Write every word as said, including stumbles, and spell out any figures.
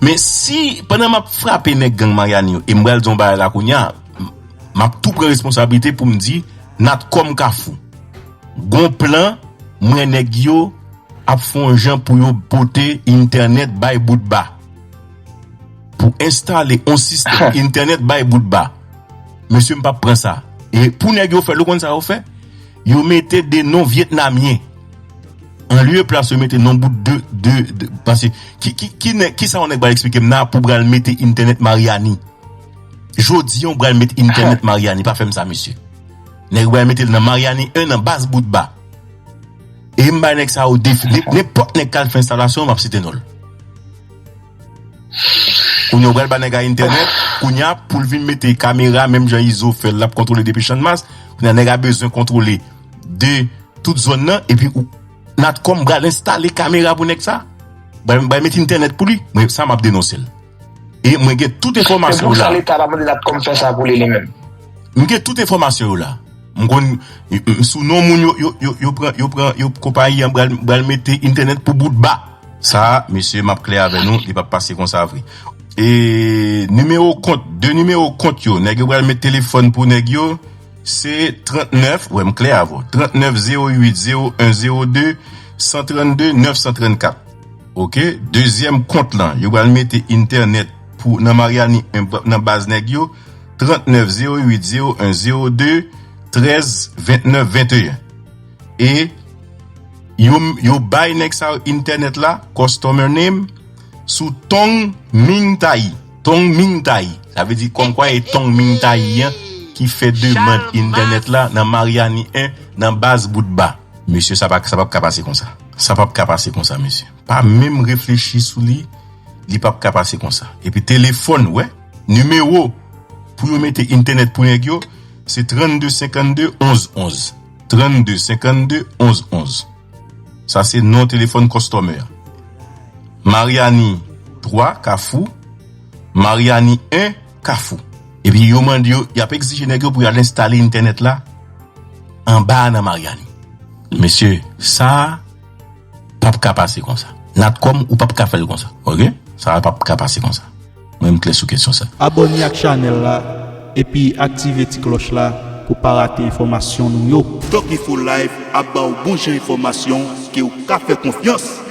Men si, pandan m ap frape nèg gang Maryani yo, e m pral di yon bagay la kounye a, m ap tou pran responsablite pou m di, Natcom Kafou, gon plan, m wè nèg yo ap fè yon jan pou yo pote entènèt bay Boutba. Pou enstale yon sistèm entènèt bay Boutba. Mesye, m p ap pran sa. E pou nèg yo fè l, ou konn sa yo fè? Yo mete de non vyetnamyen. An lye plas yo mete non bout de, de, de, paske ki, ki, ki, nèg, ki sa yon nèg pral eksplike m nan pou pral mete entènèt Maryani? Jodi an, ou pral mete entènèt Maryani. Pa fè m sa, mesye. Nèg yo pral mete l nan Maryani en, nan baz Boutba. E m bay nèg sa yo defi. Nenpòt nèg k al fè enstalasyon, m ap site non l. Kounye a, ou pral ba nèg a entènèt, kounye a, pou l vin mete kamera, menm jan Izo fè l, l ap kontwole depi Channmas. Kounye a, nèg a bezwen kontwole de tout zòn nan, epi ou, Natcom pral enstale kamera pou nèg sa. Pral, pral mete entènèt pou li. Mwen, sa m ap denonse l. E mwen gen tout enfòmasyon yo la. Se pou sa Leta pa mande Natcom fè sa pou li, li menm. M gen tout enfòmasyon yo la. M konn, m, m sou non moun yo, yo, yo, yo pran, yo pran, yo konpayi an pral, pral mete entènèt pou Boutba. Sa, mesye, m ap klè avè nou, li p ap pase konsa vre. E nimewo kont, de nimewo kont yo, nèg yo pral met telefòn pou nèg yo, se trannèf, wè, m klè avè w, trannèf zewo uit zewo en zewo de san trannde nèf san trannkat. Oke, dezyèm kont lan, yo pral mete entènèt pou, nan Maryani, en, nan baz nèg yo, trannèf zewo uit zewo en zewo de trèz ventnèf venteyen. E yo, yo bay nèg sa yo entènèt la, customer name, sou Tong Ming Tai. Tong Ming Tai. Sa vle di kòmkwa e Tong Ming Tai an ki fè demann entènèt la nan Maryani en, nan baz Boutba. Mesye, sa pa, sa p ap ka pase konsa. Sa p ap ka pase konsa, mesye. Pa menm reflechi sou li, li p ap ka pase konsa. Epi telefòn, wè, nimewo pou yo mete entènèt pou nèg yo, se trannde senkannde onz onz. Trannde senkannde onz onz. Sa se non telefòn customer a. Maryani twa, Kafou. Maryani en, Kafou. Epi yo mande yo, y ap egzije nèg yo pou y al enstale entènèt la anba a nan Maryani. Mesye, sa p ap ka pase konsa. Natcom, ou p ap ka fè l konsa. Oke? Sa p ap ka pase konsa. Mwen, m klè sou kesyon sa. Abòne ak chanèl la, epi aktive ti klòch la pou pa rate enfòmasyon nou yo. Doc Info Live ap ba w bon jan enfòmasyon ke w ka fè konfyans.